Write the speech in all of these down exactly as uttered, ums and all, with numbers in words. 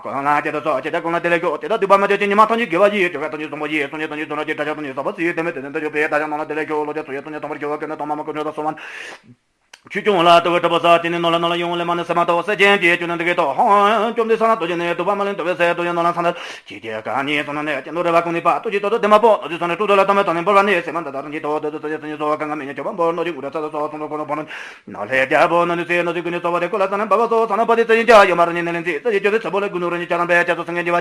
མ་ཀུན་ལ་དེ་དག་སོགས་ཇི་ལྟར་ཀུན་ལ་དེ་ལས་ཤོག་དེ་དག་སྡུད་པ་མ་བྱས་ཤིང་ཉི་མ་ཐམས་ཅད་དགེ་བ་ཡིས། སྤྱོད་པའི་ཐམས་ཅད་བཟང་པོ་ཡིས། སངས་རྒྱས་ཐམས་ཅད་བྱོན་པར་བགྱི། སངས་རྒྱས་ཐམས་ཅད་བྱོན་པར་བགྱི། བདག་ཅག་རྣམས་ལ་དེ་ལས་ཤོག་ལོ་ཅེ་སོ་ཡི་ཐམས་ཅད་ཐོབ་པར་བགྱི། བདག་ཅག་རྣམས་ལ་དེ་ལས་ཤོག་ལོ་ཅེ་སོ་ཡི་ཐམས་ཅད་ཐོབ་པར་བགྱི། བཀའ་གནང་དེ་ལས་ཤོག་ལོ་ཅེ་སོ་ཡི་ཐམས་ཅད་ཐོབ་པར་བགྱི། བཀའ་གནང་དེ་ལས་ཤོག་ལོ་ཅེ་སོ་ཡི་ཐམས་ཅད་ཐོབ་པར་བགྱི། ཆོས་སྐྱོང་ལ་བསྟོད་པའི་གྲུབ་པ་ས་དེ་ནས་ནོར་ལ་ནོར་ལ་ཡོང་ལེ་མ་ནི་སེམས་མ་གཏོགས་སེ་ཆེན་གྱི་སྐྱོན་ནི་འདི་གའི་ཐོག་ཧང་བཅོམ་ལྡན་ས་ན་རྡོ་རྗེ་ནས་བསྟོད་པ་མ་ལེན་བསྟོད་པའི་སེ་རྡོ་རྗེ་ནོར་ལ་ཚང་ནི་ཇི་སྐྱེ་གང་ཉིད་སོང་ནས་ཀྱི་ནོར་རེ་བ་ཀུན་ནི་པ་ཏུ་ཇི་ཏོ་ཏོ་དེ་མ་པོ་ནོར་ཇི་སོང་ནས་དྲུག་ཏོ་ལ་ཏོ་མེ་ཏོ་ནི་འབོར་བ་ནི་སེ་མ་ད་ད་རང་གི་ཏོ་ཏོ་ཏོ་ཏོ་ཡ་ཏོ་ཉི་སོ་བ་གང་ག་མི་ཉ་ཅོ་བ་འབོར་ནོར་ཇི་ངུ་ར་ཚ་ཏོ་སོ་སོང་ཏོ་ཁོ་ནོ་བོ་ནོ་ནོར་ལྷའི་རྒྱལ་པོ་ནོར་ནི་སེ་ནོར་ཇི་ཀུན་ནི་སོ་བ་དེ་ཀོ་ལ་ས་ན་བ་བ་སོ་ས་ན་པ་དེ་ཚེ་ཡིན་ཀྱ་ཡོད་མ་རང་ཉིད་ནི་ལེན་ཚེ་ཚེ་ཡི་ཅོ་དེ་ཚེ་བོ་ལ་ཀུན་ནོ་རང་ཉིད་ཅ་རང་པའི་ཅ་ཚོ་སེང་གེ་འདི་བ་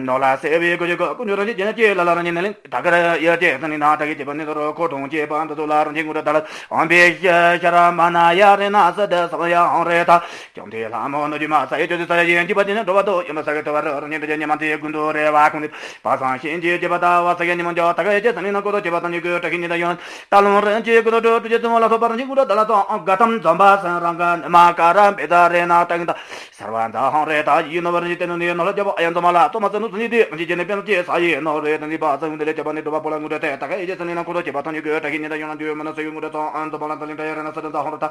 ནོར་ལ་སེ་བའི་ཀུ་ཅི་ཀོ་ཀུན་ནོ་རང་ཉིད་ཅེ་ན་ཅེ་ལ་ལ་རང་ཉིད་ནི་ལེན། ད་ག་ར་ཡ་ཅེ་ཙ་ནི་ན་ད་གི་ཅེ་པ་ནི་ད་རོ་ཁོ་དུང་ཅེ་པ་འདི་ཚོ་ལ་རང་ཅེ་ངུ་ར་ད་ལ་ཨོམ་བེ་ཤ་ཤ་ར་མ་ན་ཡ་རེ་ན་ས་དེ་ས་ཡ་ཧང་རེ་ད་ཅོམ་དེ་ལ་མོ་ནོ་ཅི་མ་ས་ཡ་ཅོ་དེ་ས་ཡ་ཡན་ཅི་པ་ཅི་ན་འགྲོ་བ་དོ་ཡ་མ་ས་གི་ད་བ་ར་རང་ཉིད་ད་ཅེ་ཉི་མ་དེ་ཀུན་དུ་རེ་བ་ཁོང་དེ་པ་སང་ཤིན་ཅི་ཅི་པ་ད་བ་ས་གི་ཉི་མ་འཇོ་ད་ག་ཡ་ཅེ་ཙ་ནི་ན་ཀོ་དོ་ཅེ་པ་ད་ཉི་གུ་ད་གི་ཉི་ད་ཡོན་ད་ལོང་རང་ཅེ་ཀུ་དོ་དུ་ཅེ་ཙ་མོ་ལ་ཐོ་པ་རང་ཅེ་ཀུ་དོ་ད་ལ་ཙོ་ག་ཏམ་ཛོམ་པ་སང་རང་ག་ནི་མ་ཀ་ར་བེ་ད་རེ་ན་ད་གི་ད། སར་བ་མཛའ་ཧོང་རེ་ད་ཡིད་ནོར་བ་རེ་དེ་ནོ་ནི་ནོར་ལ་རྒྱབ་ཨ་ཡ་འཛོམས་མ་ལ་ཏོ་མ་ཙ་ནུ་ཙ་ནི་དེ་མ་ཅི་ཅི་ནི་པེན་ཅི་ས་ཡི་ནོར་རེ་དང་ནི་པ་ཙ་ཡུང་དེ་ལེ་རྒྱབ་ནི་འགྲོ་བ་པོ་ལ་ངུ་རེ་དེ་ད་ག་ཡི་ཅི་ཙ་ནི་ན་ཁོ་རོ་ཅི་པ་ཐང་ཡི་གོ་ད་གི་ནི་ད་ཡོང་ན་འདུས་མ་ན་ས་ཡུ་ངུ་རེ་ཙང་ཨ་འཛོམས་མ་ལ་ད་ལི་འདྲ་ཡ་རེ་ན་ས་དང་ད་ཧོང་རེ་ད།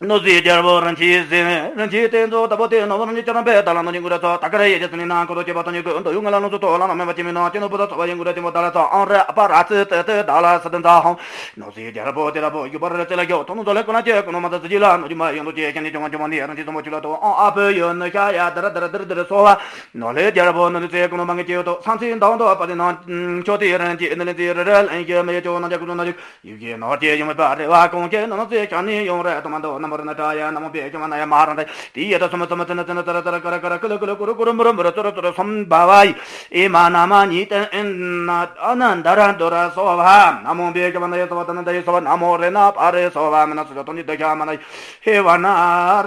ནོར་སྲིད་རྒྱལ་པོ་རིན་ཆེན་ཟེར་རིན་ཆེན་རྟེན་མཛོད་ལྟ་བུ་དེ་ནོར་བུ་རིན་ཆེན་ཅ་རམ་པའི་ད་ལ་ནོར་ཉིན་གུ་ར་ཚོ་ད་ག་རེ་ཡི་ཅི་ཙ་ནི་ན་ཁོ་རོ་ཅི་པ་ཐང་ཡི་གོ་འདུ་ཡུ་ང་ལ་ནོར་ཚོ་ཐོ་ལ་ན་མེ་མ་ཅི་མི་ནོ་ཅི་ནོར་བུ་ད་ཚོ་བ་ཡི་ངུ་རེ་ཅི་མོ་ད་ལ་ཚོ་ཨང་རེ་ཨ་པ་ར་ཙི་ཏི་ཏི་ད་ལ་ས་དང་ད་ཧོང་། ནོར་སྲིད་རྒྱལ་པོ་དེ་ལ་པོ་ཡུ་པ་ར་ཙེ་ལ་གྱོ་ཐོ་ནོ་ཙོ་ལེ་ཀོ་ན་ཅེ་ཀོ་ནོ་མ་ད་ཙི་ཅི་ལ་ནོ་ཅི་མ་ཡོང་དོ་ཅེ་ཁྱ་ནི་ཅོ་ང་ཅོ་མ་ནི་རང་ཅི་ཙོ་མོ་ཅི་ལ་ཏོ་ཨང་ཨ་པོ་ཡོ་ནི་ཤ་ཡ་ད་ར་ད་ར་ད་ར་ད་ར་སོ་བ། ནོར་ལྷའི་རྒྱལ་པོ་ནི་ཙེ་ཀོ་ནོ་མ་ངེ་ཅེ་ཡོ་ཏོ་སང་སི་འདང་དོ་པ་དེ་ནང་ཆོ་དེ་རང་ཅི་ནི་ལེ་ཙི་ར་ར་ལན་ཤ་མེ་ཅོ་ན་ཅ་ཀུ་ཅོ་ན་ཅུ། ཡུ་གེ་ནོར་གྱི་ཡུམ་པ་རེ་བ་གོང་ཁྱེད་ནང་ཚེ་ཤ་ནི་ཡོང་རེ་དོ་མ་དོ་ན་མ་ར་ན་ཏྲ་ཡ་ན་མོ་པེ་ཅོ་མ་ན་ཡ་མ་ར་ན་ཏྲ་དེ་ཡ་ད་སོ་མ་སོ་མ་ཙི་ན་ཙི་ན་ཙ་ར་ཙ་ར་ཀ་ར་ཀ་ར་ཀ་ལ་ཀ་ལ་ཀུ་རུ་ཀུ་རུ་མུ་རུ་མུ་རུ་ཙུ་རུ་ཙུ་རུ་སོམ་བ་བ་ཡི་ཨེ་མ་ན་མ་ཉི་ཏན་ཨ་ན་འདའ་ར་འདོ་ར་སོ་བ་ན་མོ་པེ་ཅོ་མ་ན་ཡ་སོ་བ་ད་ན་ད་ཡ་སོ་བ་ན་མོ་རེ་ན་པ་རེ་སོ་བ་མ་ན་སོ་ཏོ་ནི་ད་ཤ་མ་ན་ཧེ་བ་ན་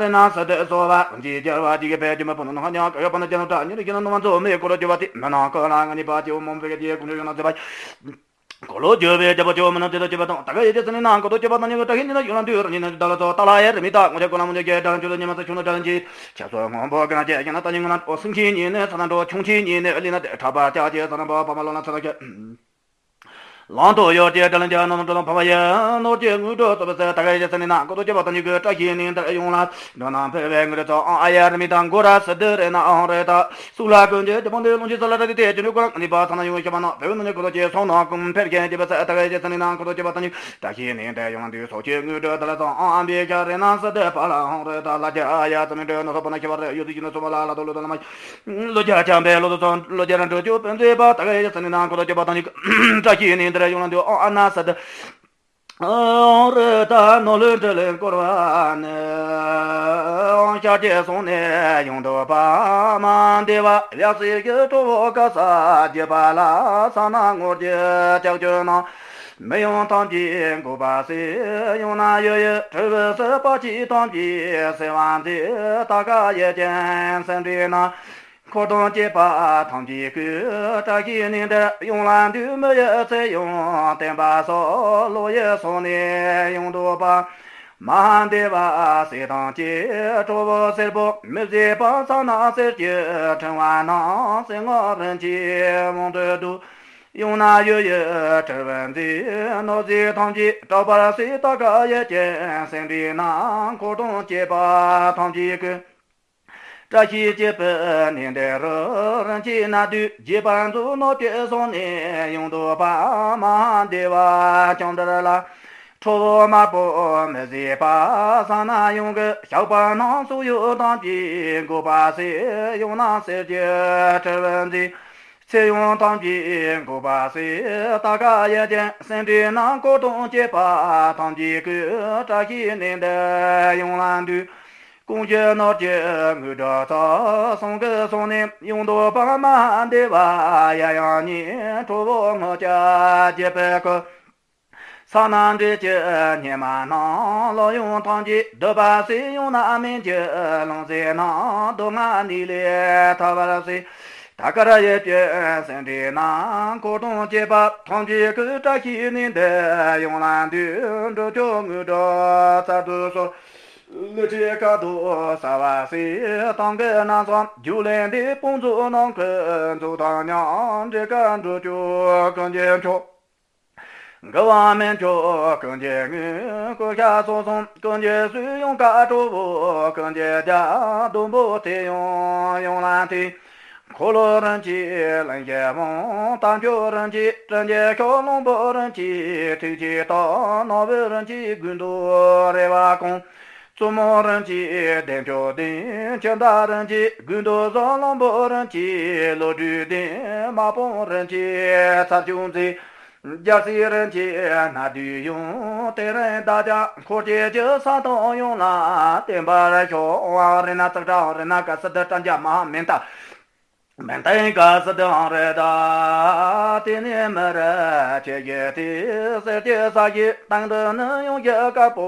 རེ་ན་ས་དེ་སོ་བ་ཇི་རྒྱལ་བ་ཇི་གི་པེ་ཅོ་མ་པོ་ནོ་ན་ཉ་ཀ་ཡ་པ་ན་ཅ་ན་ཏྲ་ཉི་རི་ཀི་ན་ནོ་མ་ཛོ་མེ་ཀོ་རོ་ཅོ་བ་ཏི་མ་ན་ཀ་ལ་ང་ནི་པ་ཅོ་མོ་པེ་གི་ཏི་ཀུ་ཉོ་ཡོ་ན་ཙེ་བ། འཁོར་ལོ་བསྒྱུར་བའི་རྒྱལ་པོ་ཇོ་མི་ནོར་དེ་དང་བཅས་པ་དང་ད་ག་ཡི་རྒྱལ་ཚ་ནི་ནང་འཁོར་དུ་བཅས་པ་དང་ཉིད་ཀྱི་ད་ཤིན་ཏུ་ན་ཡོད་ལ་འདུས་རང་ཉིད་ནི་ད་ལ་ཚོ་ཏཱ་ལ་ཡ་རི་མི་ད་ངོ་ཅག་ཀུན་ལ་མོ་ཉིད་ཀྱི་དང་ཆུ་ལ་ཉི་མ་ཚ་ཆུང་ན་དྲན་གྱི་ཆ་སོ་སྔོན་པོ་ཀུན་ལ་བཅས་ཀྱི་ན་ད་ཉིད་ངོ་ན་འོ་སེང་ཁྱི་ཉིད་ནི་ས་དང་འགྲོ་ཆུང་ཁྱི་ཉིད་ནི་ཨ་ལི་ན་དེ་ཁྲ་པ་ཅག་ཅེ་ས་ན་པ་པ་མ་ལོ་ན་ཚ་ད་ཀྱ་ལང་དོ་ཡོད་ཀྱི་དྲ་ལན་ཅག་ནོ་ནོ་དྲ་ལང་ཕ་བ་ཡ་ནོར་གྱི་དངུལ་གྲོ་ཚོ་བ་ས་ད་ག་ཡི་རྒྱལ་ཚ་ནི་ནང་འཁོར་དུ་བཅས་པ་དང་ཉིད་ཀྱི་བཀྲ་ཤིས་ནི་འདིར་ཡོང་ལ། འགྲོ་ན་ཕེབས་པའི་ངུ་རེ་ཚོ་ཨང་ཨ་ཡ་རི་མི་དང་གོ་ར་སི་དི་རེ་ན་ཨང་རེ་ད། སུ་ལ་ཀུན་གྱི་རྒྱ་མོ་འདི་ལུང་གི་ས་ལ་ར་དི་དེ་ཅི་ནུ་ཀུ་ར་ནི་པ་ཚ་ན་ཡོང་ཤ་མ་ན་བེ་བེ་ནུ་ནི་ཀུ་ར་ཅེ་སོང་ན་ཀུན་ཕེར་ཁྱེན་ཅི་བ་ས་ཨ་ད་ག་ཡི་ཅི་ས་ནི་ན་ཀུ་ར་ཅི་བ་ད་ནི་བཀྲ་ཤིས་ནི་འདི་ཡོང་ན་འདི་སོ་ཅི་དངུལ་གྲོ་ད་ལ་ཚོ་ཨང་ཨ་བི་ཤ་རེ་ན་ས་དི་པ་ལ་ཧོང་རེ་ད་ལ་ཅ་ཨ་ཡ་ཙ་ནི་འདྲེ་ནོ་སོ་པ་ན་ཤ་བ་རེ་ཡོད་དི་ཅི་ནུ་སོ་པ་ལ་ལ་དོ་ལོ་ད་ལ་མ་ལོ་ཅ་ཅམ་པེ་ལོ་དོ་ཚོ་ལོ་ཅ་ར་འགྲོ་ཅུ་པན་ཙེ་པ་ད་ག་ཡི་ཅི་ས་ནི་ན་ཀུ་ར་ཅི་བ་ད་ནི་བཀྲ་ཤིས་ནི་འདི་ཡོང་ན་འདི་ཨང་ཨ་ན་ས་དི། ཨོ་རི་ད་ནོ་ལུ་འདྲི་ལེན་སྐོར་བ་ནི། ཨོ་ཤ་རྒྱལ་སོང་ནས་ཡོང་འདུག་པ་མ་འདི་བ་ཡ་སི་གི་གྲོ་བོ་ཀ་ས་རྒྱུད་པ་ལ་ས་ན་ངོར་གྱི་ལྕགས་ཀྱུ་ནང་། མི་ཡོང་ཐམས་ཅད་འགོག་པ་སེ་ཡོང་ན་ཡོད་ཡོད་གྲུ་བུ་སི་པ་ཅི་ཐམས་ཅད་སེ་བ་མཛེས་ད་ཀ་ཡེ་ཅན་སེ་འདྲི་ན། འཁོར་དང་བཅས་པ་ཐམས་ཅད་ཀུན་བཀྲ་ཤིས་ནི་འདིར་ཡོང་ལ་འདུས་མི་ཡི་ཚེ་ཡང་བརྟན་པ་སོགས་ལོ་ཡི་སོང་ནས་ཡོང་འདུག་པ། མ་འདས་པ་སྲས་དང་བཅས་གྲོགས་པོ་སེར་པོ་མི་བཟད་པ་ས་ན་གསེར་གྱི་ཕྲེང་བ་ནང་གསེར་སྔགས་རིན་ཆེན་དབང་དུ་འདུས། ཡང་ན་ཡོད་ཡོད་གྲུ་བུ་མཛེས་ནོར་རྫས་ཐམས་ཅད་གྲགས་པར་སྲིད་ད་ཀ་ཡེ་ཅན་སེ་འདྲི་ན་འཁོར་དང་བཅས་པ་ཐམས་ཅད་ཀུན། བཀྲ་ཤིས་སྐྱིད་པའི་གནས་འདི་རུ་རིན་ཆེན་སྣ་བདུན་རྒྱས་པར་མཛོད་ནོར་གྱི་སོང་ནས་ཡོང་འདུག་པ་མ་འདས་པ་བཅོམ་ལྡན་ལ། ཁྲོ་བོ་དམར་པོ་མི་བཟད་པ་ས་ན་ཡོང་གི་ཞགས་པ་ནང་སུ་ཡོད་དང་གཅིག་འགོག་པ་སེ་ཡོང་ན་གསེར་གྱི་གྲུ་བུ་མཛེས། ཚེ་ཡང་ཐམས་ཅད་འགོག་པ་སེ་ད་ཀ་ཡེ་ཅན་སེ་འདྲི་ན་འཁོར་དང་བཅས་པ་ཐམས་ཅད་ཀུན་བཀྲ་ཤིས་གནས་འདིར་ཡོང་ལ་འདུས། ཀུན་གྱི་ནོར་གྱི་དངུལ་གྲོ་ཚོགས་སོང་གི་སོང་ནས་ཡོང་འདུག་པ་མ་འདས་པ་ཡ་ཡང་ཉིད་ཁྲོ་བོ་ངུ་ཅག་རྒྱལ་པོའི་སྐུ། ས་ན་འདྲེ་གྱི་སྙེ་མ་ནང་ལོ་ཡོང་ཐང་གི་སྡོད་པ་སྲིད་ཡོང་ན་མིན་གྱི་ལུང་ཟེར་ན་སྡུག་བསྔལ་ནི་ལས་ཐར་བར་སྲིད། ད་ཀ་ར་ཡེ་གྱི་སེ་འདྲི་ན་འཁོར་དང་བཅས་པ་ཐམས་ཅད་ཀུན་བཀྲ་ཤིས་ནི་འདིར་ཡོང་ལ་འདུས། འགྲོ་ཆོག་དངུལ་གྲོ་ཚར་དུ་གསོལ། ལི་ཁྲི་དཀར་དུ་གསལ་བ་སྲིད་དང་གི་རྣམ་གསུམ་རྒྱུ་ལས་འདི་དཔུང་ཚོགས་ནང་ཁུལ་མཛོད་དང་མཉམ་འབྲེལ་དཀར་འགྲོ་ཆོག་ཀུན་གྱི་མཆོག། དགའ་བ་མི་མཆོག་ཀུན་གྱི་དངོས། སྐུ་ཤ་སོགས་གསུམ་ཀུན་གྱི་སྲོག་ཡང་དཀར་གྲོགས་པོ་ཀུན་གྱི་རྒྱལ། སྡོང་པོ་དེ་ཡང་ཡོང་ལ་འཐིབས། འཁོར་ལོ་རིན་ཆེན་གླིང་བཞི་དབང་། རྟ་མཆོག་རིན་ཆེན་དྲིན་གྱི་ཤོག། གླང་པོ་རིན་ཆེན་ཐུགས་ཀྱི་སྟོབས། ནོར་བུ་རིན་ཆེན་དགོས་འདོད་རེ་བ་སྐོང་། བཙུན་མོ་རིན་ཆེན་བདེ་མཆོག་ལྡན། ཁྱིམ་བདག་རིན་ཆེན་དགོས་འདོད་བཟང་། གླང་པོ་རིན་ཆེན་བློ་གྲོས་ལྡན། དམག་དཔུང་རིན་ཆེན་ཚར་གཅོད་མཛད། རྒྱལ་སྲས་རིན་ཆེན་སྣ་བདུན་ཡོངས། དེ་རིང་བདག་ཀྱང་འཁོར་བཅས་ཀྱི་ས་དང་ཡུམ་ལ་བརྟེན་པར་ཤོག། རེ་ན་ཙག་སྒྲ་རེ་ན་ཀ་སི་ཏི་ཏྲ་འཇམ་མ་མེ་ཏ། མེ་ཏའི་ཀ་སི་ཏི་རེ་ད། དེ་ནས་མི་རིགས་ཆོས་ཀྱི་དེ། གསེར་གྱི་ས་གཞི་སྟེང་དུ་ནི། ཡོངས་ཀྱི་དཀར་པོ་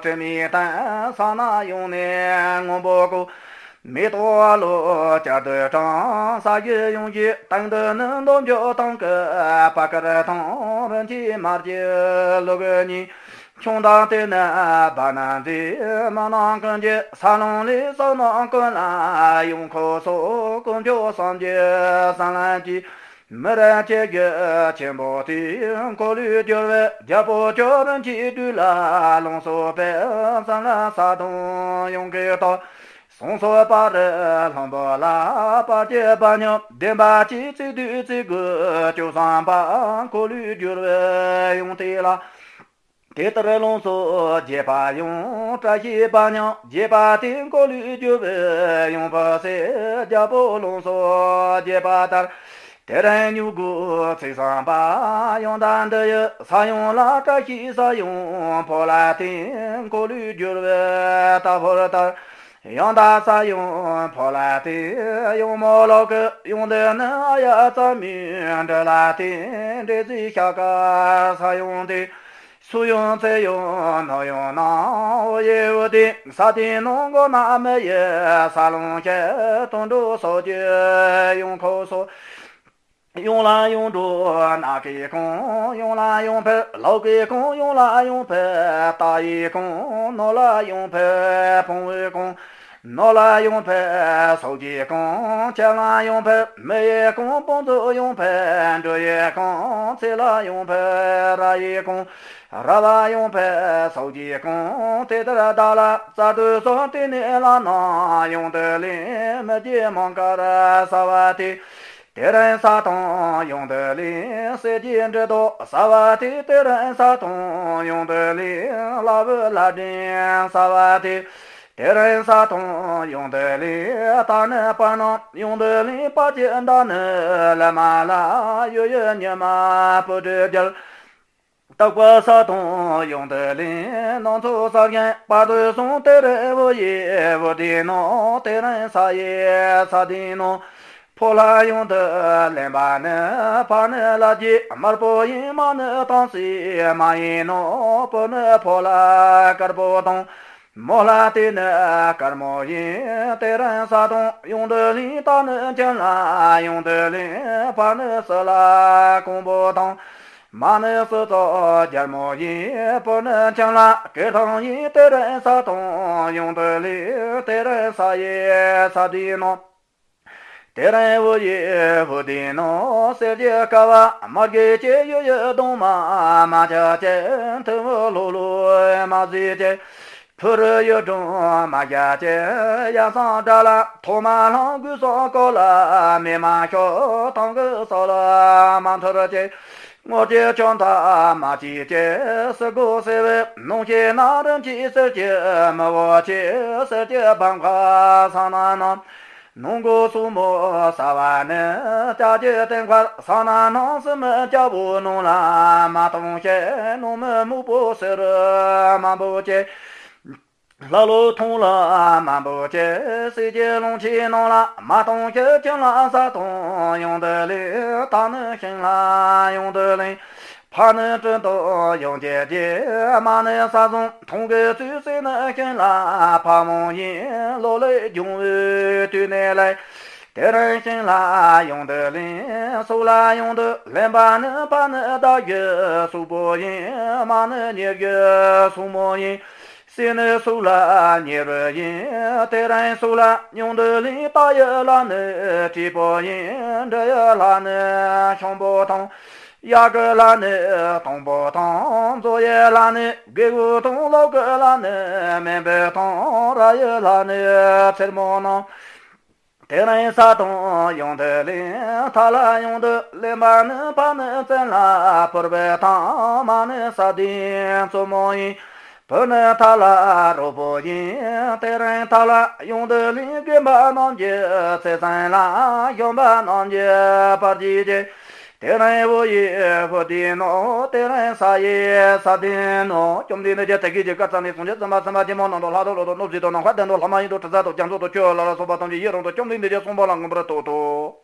དྲི་མེད་སྟེང་། ས་ན་ཡོངས་ནས་སྔོན་པོ་བཀོད། མེ་ཏོག་ལོ་བཅུ་དུ་དྲངས། ས་གཞི་ཡོངས་ཀྱི་སྟེང་དུ་ནི། འདོམ་བཅུ་སྟེང་གི་པ་ཀར་ཐང་། རིན་ཆེན་དམར་གྱི་ལུ་གུ་གཉིས། ཁྱུང་དང་དེ་ནི་བ་ན་མཛེས། མི་ནང་ཀུན་གྱི་ས་ལོང་ལས། ས་ནང་ཀུན་ལ་ཡོང་ཁོ་སོགས། དཀོན་མཆོག་སངས་རྒྱས་སྲིན་ལན་གྱིས། མི་རིགས་ཆོས་ཀྱི་ཆེན་པོ་དེ། འཁོར་ལོས་སྒྱུར་བའི་རྒྱལ་པོ་ཁྱོད། རིན་ཆེན་སྦྲུལ་ལ་ལོངས་སུ་སྤེལ། སྲིན་ལན་ས་དང་ཡོངས་ཀྱི་སྟོབས། སོང་སོ་པ་རི་ལྷུན་པོ་ལ། དཔལ་གྱི་བ་ཉག་ལྡན་པ་གཅིག། བརྩེགས་དུས་བརྩེགས་དགུ་བཅུ་གསུམ་པ། འཁོར་ལོས་སྒྱུར་བའི་ཡོངས་དེ་ལ། དེ་ལྟར་ལོངས་སུ་སྤྱད་པ་ཡང་། བཀྲ་ཤིས་པ་ཉག་རྒྱས་པ་སྟེ། འཁོར་ལོས་སྒྱུར་བའི་ཡོངས་པ་ཟེར། རྒྱལ་པོ་ལོངས་སུ་སྤྱད་པ་ལྟར། དེ་རིང་མྱུ་གུ་ཚེས་བཟང་པ། ཡང་དག་འདི་ཡི་ས་ཡོངས་ལ། བཀྲ་ཤིས་ས་ཡོངས་ཕོ་ལ་བརྟེན། འཁོར་ལོས་སྒྱུར་བའི་རྟ་ཕོར་ལྟར། ཡང་དག་ས་ཡོངས་ཕོ་ལ་བརྟེན། ཡང་མོ་ལོག་གི་ཡོངས་འདི་ནི། ཨ་ཡ་ཙ་མི་འབྲུ་ལ་བརྟེན། འབྲས་སིལ་ཤ་དཀར་ས་ཡོངས་ཏེ། སུ་ཡོངས་ཚེ་ཡོངས་ནོར་ཡོངས་ནང་། འོ་ཡེ་འོ་དེ་ས་དེ་ནང་སྒོ་ན་མི་ཡི་ས་ལོང་ཤེས། དུད་འགྲོ་སོགས་ཀྱི་ཡོངས་ཁོ་སོགས། ཡོངས་ལ་ཡོངས་འགྲོ་ནགས་ཀྱི་ཁོང་། ཡོངས་ལ་ཡོངས་ཕེབས་ལོག་གི་ཁོང་། ཡོངས་ལ་ཡོངས་ཕེབས་རྟ་ཡི་ཁོང་། ནོར་ལ་ཡོངས་ཕེབས་བོང་བུའི་ཁོང་། ནོར་ལ་ཡོངས་ཕེབས་སྲོག་གི་ཁོང་། ཁྱིམ་ལ་ཡོངས་ཕེབས་མི་ཡི་ཁོང་། བང་མཛོད་ཡོངས་ཕེབས་འབྲུ་ཡི་ཁོང་། ཚེ་ལ་ཡོངས་ཕེབས་ར་ཡི་ཁོང་། ར་བ་ཡོངས་ཕེབས་སྲོག་གི་ཁོང་། དེ་ལྟར་བདག་ལ་བཙའ་དུས་སོ། དེ་ནས་ལ་ནང་ཡོངས་འདི་ལས། མི་རྒྱུད་མང་དཀར་ཟ་བ་དེ། དེ་རིང་ས་དང་ཡོངས་འདི་ལས། གསེར་གྱི་འབྲུ་དོ་ཟ་བ་དེ། དེ་རིང་ས་དང་ཡོངས་འདི་ལས། ལྷ་བུ་ལྷ་སྒྲེན་ཟ་བ་དེ། དེ་རིང་ས་དང་ཡོངས་འདི་ལས། རྟ་ནི་སྤར་ནི་ཡོངས་འདི་ལས། དཔལ་གྱི་མདའ་ནི་ལི་མ་ལ། གཡུ་ཡི་ཉི་མ་སྤུ་གྲི་རྒྱལ། སྟག་པ་ས་དང་ཡོངས་འདི་ལས། ནང་ཚོ་ས་རྒན་བར་དུ་སོང་། དེ་རིང་བུ་ཡི་བུ་དེ་ནོ། དེ་རིང་ས་ཡི་ས་དེ་ནོ། ཕོ་ལྷ་ཡོངས་འདི་ལེན་པ་ནི། ཕ་ནི་ལ་རྒྱས་དམར་པོ་ཡིན། མ་ནི་དྭངས་སེ་མ་ཡིན་ནོ། བུ་ནི་ཕོ་ལྷ་དཀར་པོ་དང་། མོ་ལྷ་དེ་ནི་དཀར་མོ་ཡིན། དེ་རིང་ས་དང་ཡོངས་འདི་ལས། རྟ་ནི་ཁྱིམ་ལ་ཡོངས་འདི་ལས། ཕ་ནི་སྲིན་ལྷ་ཀོང་པོ་དང་། མ་ནི་སྲིན་ཚོགས་རྒྱལ་མོ་ཡིན། བུ་ནི་ཁྱིམ་ལ་སྐེ་ཐང་ཡིན། དེ་རིང་ས་དང་ཡོངས་འདི་ལས། དེ་རིང་ས་ཡི་ས་དེ་ནོ། དེ་རིང་བུ་ཡི་བུ་དེ་ནོ། གསེར་གྱི་ཀ་བ་མ་རྒྱས་ཀྱི། གཡུ་ཡི་གདུང་མ་མ་ཆག་ཀྱི། ཐུ་བོ་ལྷོ་ལྷོ་མ་ཟིག་ཀྱི། ཕུ་རུ་ཡུལ་སྒྲོན་མ་རྒྱ་ཀྱི། ཡ་སང་དགྲ་ལ་ཐོག་མ་ལྷང་། གུས་སང་ཀོ་ལ་མེ་མ་ཤོག་ཐང་གི་ས་ལ་མ་འཐོར་ཀྱི། དངོས་ཀྱི་ཆོ་འཐག་མ་བྱེད་ཀྱི། སི་གོ་སེ་བའི་ནང་ཤེད་ན། རིན་ཆེན་གསེར་གྱི་མི་བོ་ཆེ། གསེར་གྱི་བང་ཁ་ས་ན་ན། ནང་སྒོ་སྲུ་མོ་ཟ་བ་ནི། ལྕགས་ཀྱི་སྟེང་ཁར་ས་ན་ནང་། སི་མི་སྐྱ་བོ་ནང་ལ་མ་གཏོང་ཤེས། ནང་མི་སྨུག་པོ་སེར་མང་པོ་ཆེ། ལྷ་ལོ་ཐོང་ལ་མང་པོ་ཆེ། གསེར་གྱི་ལོང་ཆེན་ནང་ལ་མ་གཏོང་ཤེས། ཁྱིམ་ལ་ས་དང་ཡོངས་འདི་ལས། རྟ་ནི་ཤིང་ལ་ཡོངས་འདི་ལས། ཕ་ནི་སྤྲིན་དང་ཡོངས་ཀྱི་རྗེ། མ་ནི་ས་བཟུང་ཐོང་གི་ཚུལ། གསེར་ནི་ཤིང་ལ་ཕ་མོ་ཡིན། ལོ་ལེགས་འབྱུང་བའི་དུས་ནས་ལས། དེ་རིང་ཤིང་ལ་ཡོངས་འདི་ལེན། སྲོག་ལ་ཡོངས་འདི་ལེན་པ་ནི། ཕ་ནི་ཟླ་བཞི་སྲོག་པོ་ཡིན། མ་ནི་ཉེར་བཞི་སྲུ་མོ་ཡིན། གསེར་ནི་སྲོག་ལ་ཉེ་རུ་ཡིན། དེ་རིང་སྲོག་ལ་ཡོངས་འདི་ལེན། རྟ་ཡི་ལྷ་ནི་དྲེད་པོ་ཡིན། འབྲུ་ཡི་ལྷ་ནི་ཤམ་བུ་ཐང་། གཡག་གི་ལྷ་ནི་དང་པོ་ཐང་། མཛོ་ཡི་ལྷ་ནི་རྒད་པོ་ཐང་། ལོག་གི་ལྷ་ནི་མེ་འབོད་ཐང་། ར་ཡི་ལྷ་ནི་ཚེར་མོ་ནང་། དེ་རིང་ས་དང་ཡོན་ཏན་ལས། མཐའ་ལ་ཡོན་ཏན་ལེན་པ་ནི། ཕ་ནི་བཙན་ལ་ཕུར་པའི་ཐང་། མ་ནི་ས་ལྡན་བཙུན་མོ་ཡིན། བུ་ནི་མཐའ་ལ་རོལ་པོ་ཡིན། དེ་རིང་མཐའ་ལ་ཡོན་ཏན་ལས། རྒན་པ་རྣམས་ཀྱི་ཚེ་ཚད་ལ། གཞོན་པ་རྣམས་ཀྱི་བར་གྱི་རྗེས། དེ་རིང་བུ་ཡི་བུ་ལྡན་ནོ། དེ་རིང་ས་ཡི་ས་ལྡན་ནོ། བཅོམ་ལྡན་འདས་ཀྱིས་དེ་སྐད་ཅེས་བཀའ་སྩལ་ནས། སངས་རྒྱས་བྱང་སེམས་དཔའ་སེམས་དཔའ་ཆེན་པོ་རྣམས་དང་། ལྷ་དང་ཀླུ་དང་གནོད་སྦྱིན་དང་། ནམ་མཁའ་ལྡན་དང་ལྷ་མ་ཡིན་དང་། དྲི་ཟ་དང་རྒྱ་མཚོ་དང་། ཆུ་ཡི་ལ་ལ་སོགས་པ་ཐམས་ཅད་ཡིད་རངས་དང་། བཅོམ་ལྡན་འདས་ཀྱིས་གསུངས་པ་ལ་མངོན་པར་བསྟོད་དོ།